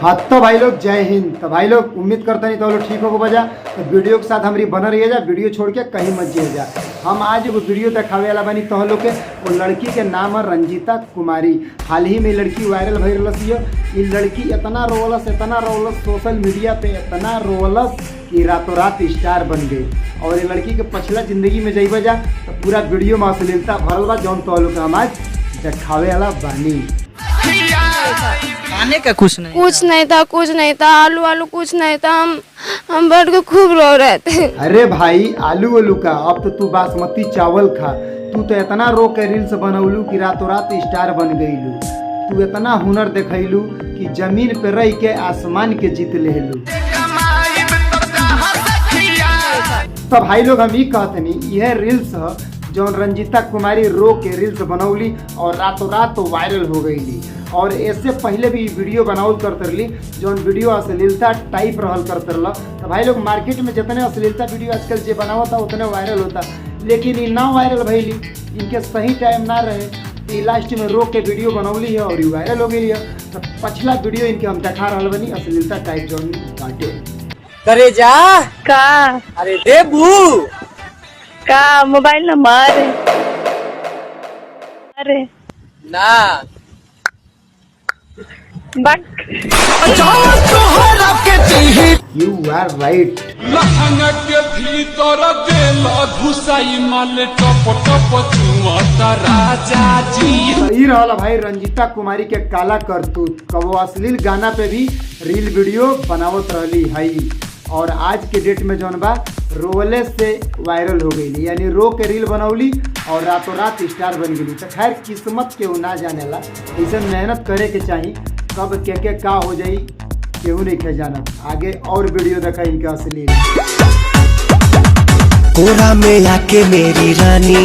हाँ तो भाई लोग जय हिंद। तो भाई लोग उम्मीद करता नहीं तो लोग ठीक हो बजा। तो वीडियो के साथ हमारी बना रही जा, वीडियो छोड़ के कहीं मत जाइए जा। हम आज एगो वीडियो देखावे वाला बानी तो लोग के, वो लड़की के नाम है रंजीता कुमारी। हाल ही में लड़की वायरल भई रहलस। ये लड़की इतना रोवलस सोशल मीडिया पे इतना रोवलस कि रातों रात स्टार बन गई। और ये लड़की के पछला जिंदगी में जइबा जा तो पूरा वीडियो में अश्लीलता भरल बा, जौन तो लोग के हम आज देखावे वाला बानी। खाने का कुछ नहीं। कुछ नहीं था, कुछ नहीं था, आलू आलू कुछ नहीं था। हम बैठ के खूब रो रहे थे। अरे भाई आलू वालू का, अब तो तू बासमती चावल खा। तू तो इतना रो के रील्स बनौलू कि रातों रात स्टार बन गईलू। तू इतना हुनर देखैलू कि जमीन पे रह के आसमान के जीत लेलू। तो भाई लोग हम ई कहतनी, यह रील्स ह जौन रंजीता कुमारी रो के रील्स बनौली और रातों रात तो वायरल हो गईली। और इससे पहले भी वीडियो बनावल करते रही, जौन वीडियो अश्लीलता टाइप रहल करते रहा। तो भाई लोग मार्केट में जितने अश्लीलता वीडियो आजकल जे बनावता उतने वायरल होता, लेकिन ये ना वायरल भैली, इनके सही टाइम ना रहे तो ई लास्ट में रो के वीडियो बनौली है और ई वायरल हो गई है। तो पछला वीडियो इनके हम देखा रहल बनी अश्लीलता टाइप जौन बाटे। करे जा। का? अरे देबू। का मोबाइल नंबर? अरे ना। बक। You are right. लहंगा के भीतर देल घुसाई माल टप टप चुमत राजा जी। तो ई रहल भाई रंजीता कुमारी के काला करतूत। कबो अश्लील गाना पे भी रील वीडियो बनावत रहली हई और आज के डेट में जौन बा रोवले से वायरल हो गई, यानी रो के रील बनौली और रातों रात स्टार बन गई। तो खैर किस्मत केहू ना जानेला, ऐसे मेहनत करे के चाही, कब के का हो जाई केहू नहीं के जानत। आगे और वीडियो देखा इनके अश्लील। कोरा में आके मेरी रानी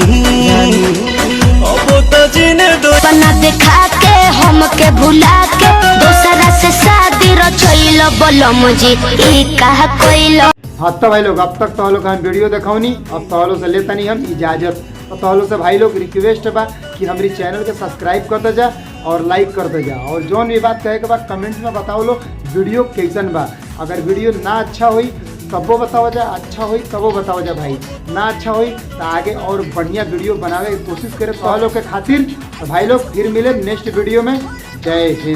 अब तो जीने दो। अपना दिखा के हमके भुला के दोसरा से शादी रचैल बोलो मुझे ई कहा कोइलो। हाँ तो भाई लोग अब तक तो लोग हम वीडियो दिखौनी, अब तो लोग से लेता नहीं हम इजाजत। तो लोग से भाई लोग रिक्वेस्ट बा कि हमारी चैनल के सब्सक्राइब करते जा और लाइक करते जा, और जौन भी बात कहे के बाद कमेंट में बताओ लो वीडियो कैसन बा। अगर वीडियो ना अच्छा हुई तबो बताओ जा, अच्छा हुई तबो बताओ जा भाई, ना अच्छा हुई तो आगे और बढ़िया वीडियो बनावे की कोशिश करे तो लोग के खातिर। तो भाई लोग फिर मिले नेक्स्ट वीडियो में। जय हिंद।